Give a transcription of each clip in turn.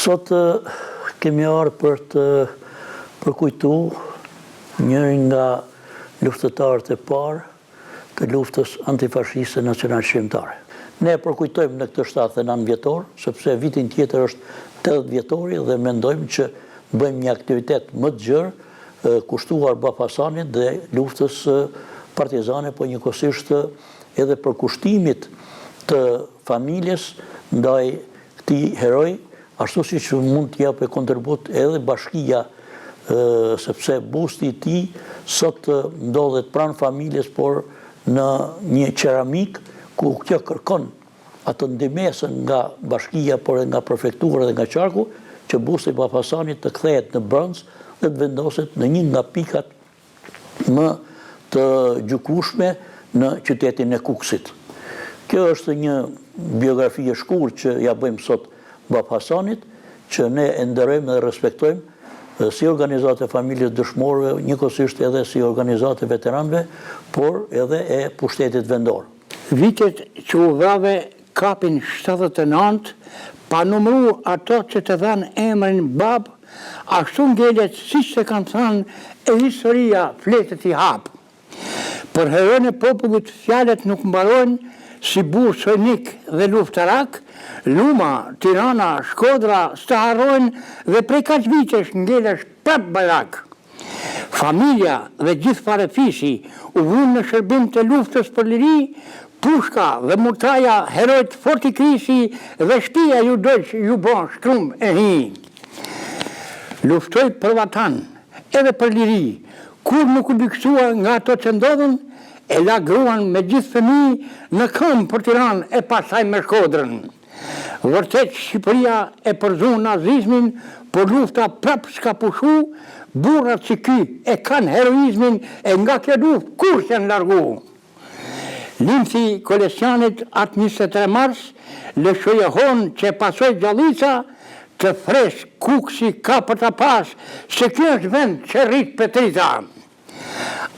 Sot kemi ardhur për të përkujtu njërin nga luftëtarët e parë të luftës antifashiste nacionalçlirimtare. Ne e përkujtojmë në këtë 79 vjetor, sepse vitin tjetër është 80 vjetori dhe mendojmë që bëjmë një aktivitet më të gjerë kushtuar Babë Hasanit dhe luftës partizane, po njëkohësisht edhe përkushtimit të familjes ndaj këtij heroi, ashtu siç mund të japë kontribut edhe bashkia, sepse busti i tij sot ndodhet pranë familjes, por në një qeramikë ku kjo kërkon atë ndihmesën nga bashkia, por edhe nga prefektura dhe nga qarku, që busti i Babë Hasanit të kthehet në bronz dhe të vendoset në një nga pikat më të gjykueshme në qytetin e Kukësit. Kjo është një biografi e shkurt që ia bëjmë sot Babë Hasanit, që ne e nderojmë dhe respektojmë si organizatë e familjes dëshmorëve, njëkohësisht edhe si organizatë e veteranëve, por edhe e pushtetit vendor. Vitet që u vrave kapin 79, pa numru ato që të dhanë emrin babë, ashtu ngelet siç të kanë thënë e historia fletët i hap. Për heroin e popullit fjalët nuk mbarojnë si burrë sojnik dhe luftarak, Luma, Tirana, Shkodra s'të harrojnë dhe prej kaq vitesh ngelesh prapë bajrak. Familja dhe gjithë farefisi u vunë në shërbim të luftës për liri, pushka dhe murtaja heroit fort i krisi dhe shpia ju dogj ju bo shkrumb e hi. Luftoi për vatan edhe për liri, kurrë nuk u ligësua nga ato që ndodhën, e la gruan me gjithë fëmijë në këmbë për Tiranë e pastaj me Shkodrën. Vërtet Shqipëria e përzu nazizmin, por lufta prapë s'ka pushu, burrat si ky e kanë heroizmin e nga kjo luftë kurrë s'janë largu. Limthi Kolesjanit atë 23 mars, lëshoi jehonë që e pasoi gjallica, të freskët Kukësi ka për ta pas, se ky është vend që rrit Petrica.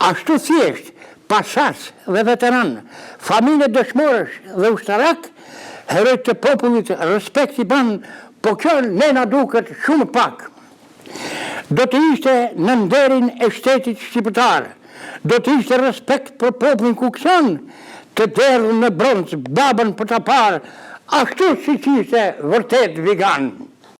Ashtu thjesht, pasardhës dhe veteranë, familje dëshmorësh dhe ushtarakë, heroit të popullit respekt i bën, po kjo ne na duket shumë pak. Do të ishte në nderin e shtetit shqiptar, do të ishte respekt për popullin kuksian, të derdhur në bronz babën për ta parë, ashtu siç ishte vërtet vigan.